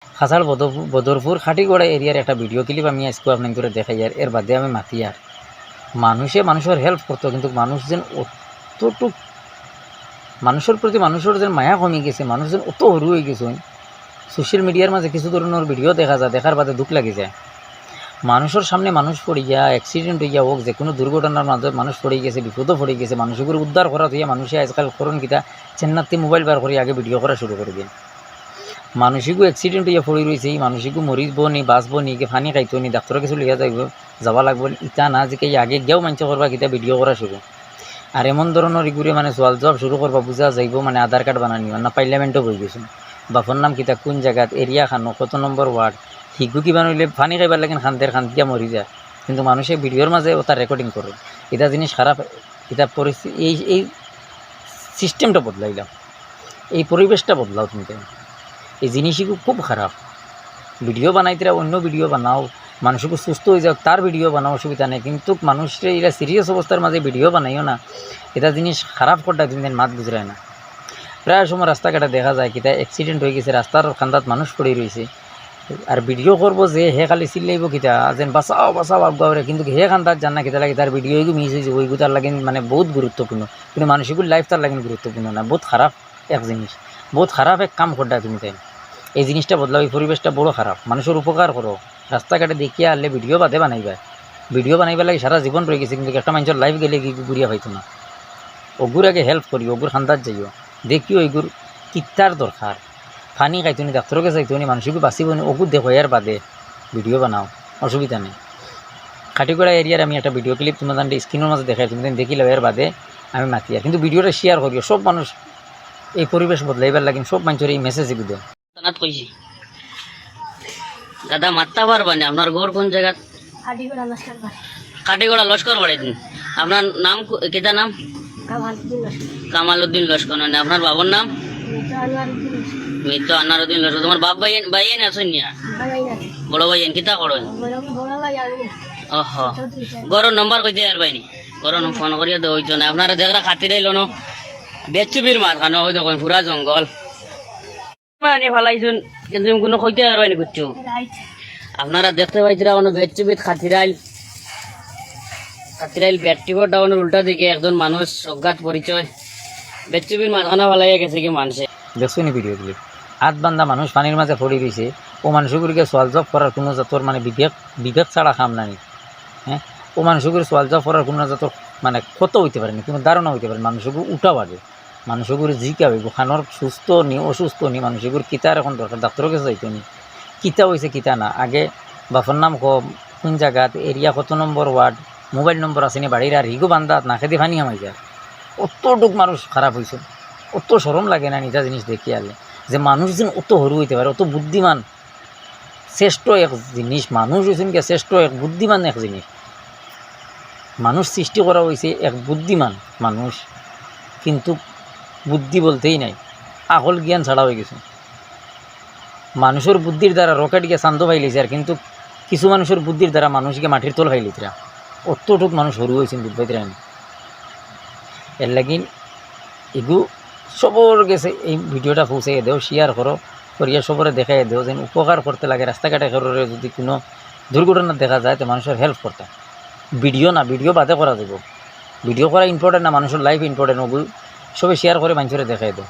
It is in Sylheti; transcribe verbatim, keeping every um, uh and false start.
খাসাড় বদরপুর, বদরপুর খাটিগড়া এরিয়ার একটা ভিডিও ক্লিপ আমি আইজকু আপনাইনতরে দেখাইয়ার, এর বাদে আমি মাতিয়ার। মানুষে মানুষর হেল্প করতো, কিন্তু মানুষ যেন অতটুক, মানুষর প্রতি মানুষর যেন মায়া কমি গেছে, মানুষ যেন অত হুরু অই গেছইন। সোশ্যাল মিডিয়ার মাঝে কিছু ধরনর ভিডিও দেখা যায়, দেখার বাদে দুখ লাগি যায়। মানুষর সামনে মানুষ পড়িয়া, অ্যাক্সিডেন্ট অইয়া হোক, যেকুনু দুর্ঘটনার মাঝে মানুষ পড়ি গেছে, বিপদো পড়ি গেছে, মানুষগুরে উদ্ধার করাত অইয়া মানুষে আইজকাল করইন কিতা, চেন্নাত্তি মোবাইল বার করি আগে ভিডিও করা শুরু করি দেইন। মানুষগু অ্যাক্সিডেন্ট অইয়া পড়ি রইছে, ই মানুষগু মরিবো নি, বাঁচবো নি, কে পানি খাইতো নি, ডাক্তরর গেছে লইয়া যাইবো, যাওয়া লাগবো নি, ইতা না জিকাইয়া আগে গিয়াউ মানষে করবা কিতা, ভিডিও করা শুরু। আর এমন ধরনর ইগুরে মানে সওয়াল জওয়াব শুরু করবা, বুঝা যাইবো মানে আধার কার্ড বানানি, না পার্লামেন্টো বই গেছইন, বাপর নাম কিতা, কুন জাগাত, এরিয়া খানো, কত নম্বর ওয়ার্ড, হিগু কিবা নইলে পানি খাইবার লাগিন খান্দের, খান্দিয়া মরি যায়, কিন্তু মানুষে ভিডিওর মাঝে ওটা রেকর্ডিং করে। ইটা জিনিস খারাপ, ইটা পরিস্থিতি, এই, এই সিস্টেমটা বদলাইলাম, এই পরিবেশটা বদলাও তুমি তাই। এই জিনিসই খুব খারাপ। ভিডিও বানাইতরা অন্য ভিডিও বানাও, মানুষগু সুস্থ অই যাউক তার ভিডিও বানাও, অসুবিধা নাই, কিন্তু মানুষরে ইলা সিরিয়াস অবস্থার মাঝে ভিডিও বানাইও না, ইটা জিনিস খারাপ করতা তুমি তাই মাত বুঝরায় না। প্রায় সময় রাস্তাঘাটে দেখা যায় কিতা অ্যাক্সিডেন্ট অই গেছে, রাস্তার কান্দাত মানুষ পড়ি রইছে, আর ভিডিও করবো যে হে খালি চিল্লাইবো কিতা, যেন বাঁচাও, বাঁচাও, আগুয়াওরে, কিন্তু হে কান্দাত যার না কিতা লাগি তার ভিডিও ইগু মিস অই যাইবো, ইগু তার লাগিন মানে বউত গুরুত্বপূর্ণ, কিন্তু মানুষগুর লাইফ তার লাগিন গুরুত্বপূর্ণ না, বউত খারাপ এক জিনিস, বউত খারাপ এক কাম কররা তুমি তাই। এই জিনিসটা বদলাও, এই পরিবেশটা বড় খারাপ, মানুষর উপকার করো, রাস্তাঘাটে দেখিয়া আরলে ভিডিও বাদে বানাইবা, ভিডিও বানাইবার লাগি সারা জীবন রই গেছে, কিন্তু একটা মানষর লাইফ গেলে কি ঘুরিয়া পাইতো না। অগুর আগে হেল্প করিও, অগুর কান্দাত যাইও, দেখিও ইগুর কিতার দরকার, পানি খাইতো নি, ডাক্তরর গেছে যাইতো নি, মানুষগু বাঁচিবো নি, অগু দেখো, এর বাদে ভিডিও বানাও, অসুবিধা নাই। খাটিগড়া এরিয়ার আমি একটা ভিডিও ক্লিপ তোমার স্ক্রিনর মাঝে দেখাই, তুমি দেখিলাও, এর বাদে আমি মাতিয়ার। কিন্তু ভিডিওটা শেয়ার করিও, সব মানুষ এই পরিবেশ বদলাইবার লাগিন, সব মানষরে এই মেসেজ ইগু দেও। থানাত কইছি। দাদা, মাততা পারবা নি? আপনার ঘর কোন জাগাত? খাটিগড়া লস্কর বাড়ি। খাটিগড়া লস্কর বাড়ি দিন। আপনার নাম কো-, কিতা নাম? কামালউদ্দিন লস্কর। কামালউদ্দিন লস্কর, মানে আপনার বাবার নাম? মৃত আনোয়ারউদ্দিন লস্কর। মৃত আনোয়ারউদ্দিন লস্কর। তোমার বাপ ভাই, ভাই আইন আছইন নিয়া? ভাই আইন আছে। বড় ভাই আইন কিতা করইন? বড়, বড় ভাই আর ওহো। চৌধুরী সাহেব। ঘরর নম্বর কইতে পারবায় নি? ঘরর ফোন করিয়া দেও, অইতো না। আপনারা দেখরা খাটিরাইল অনো। বেচ্চুবির মাঝখানো, অউ দেখইন পুরা জঙ্গল। পানি ফালাইছইন, কিন্তু কুনু কইতে পারবায় নি কিচ্ছু। রাইট। আপনারা দেখতে পাইতরা অনো বেচ্চুবিত খাটিরাইল, খাটিরাইল বেট্টিগড় টাউনর উল্টা দিকে একজন মানুষ অজ্ঞাত পরিচয় বেচ্চুবির মাঝখানো ফালাইয়া গেছেগি মানষে। দেখছো নি ভিডিও ক্লিপ? আত বান্ধা মানুষ পানির মাঝে পড়ি রইছে, অউ মানুষগুরে সওয়াল জওয়াব করার কুনু জাতর মানে বিবেক, বিবেক ছাড়া কাম নানি। হ্যাঁ, অউ মানুষগুরে সওয়াল জওয়াব করার কুনু জাতর মানে কথা অইতে পারে নি, কুনু ধারণা অইতে পারে নি, মানুষগু উঠা বাদে। মানুষগুরে জিকাও অইবো, খানোর সুস্থ নি, অসুস্থ নি, মানুষগুর কিতার এখন দরকার, ডাক্তরর গেছে যাইতো নি, কিতা অইছে কিতা না, আগে বাপর নাম ক, কুন জাগাত, এরিয়া কত নম্বর ওয়ার্ড, মোবাইল নম্বর আছে নি বাড়ির, আর হিগু বান্দাত নাকেদি পানি হামাই যার। অতটুক মানুষ খারাপ অইছে, অত শরম লাগে না নি ইতা জিনিস দেখিয়া আরলে, যে মানুষ যেন অত হুরু অইতে পারে, অত বুদ্ধিমান, শ্রেষ্ঠ এক জিনিস, মানুষ অইছইন গিয়া শ্রেষ্ঠ এক বুদ্ধিমান এক জিনিস। মানুষ সৃষ্টি করা অইছে এক বুদ্ধিমান মানুষ, কিন্তু বুদ্ধি বলতেই নাই, আকল জ্ঞান ছাড়া অই গেছে। মানুষর বুদ্ধির দ্বারা রকেট গিয়া চান্দো পাইলিছে, আর কিন্তু কিছু মানুষর বুদ্ধির দ্বারা মানুষ গিয়া মাটির তল পাইলিতরা। অতটুক মানুষ হুরু অইছইন, বুঝবাইতরা নি। এর লাগি ইগু সবর গেছে এই ভিডিওটা পৌঁছাইয়া দেও, শেয়ার করো, করিয়া সবরে দেখাইয়া দেও, যেন উপকার করতে লাগে। রাস্তাঘাটে কারোরে যদি কুনু দুর্ঘটনা দেখা যায়, তো মানুষর হেল্প করতা। ভিডিও না, ভিডিও বাদে করা যাইবো। ভিডিও করা ইম্পর্টেন্ট না, মানুষর লাইফ ইম্পর্টেন্ট। অগু সবে শেয়ার করে মানুষরে দেখাইয়া দেও।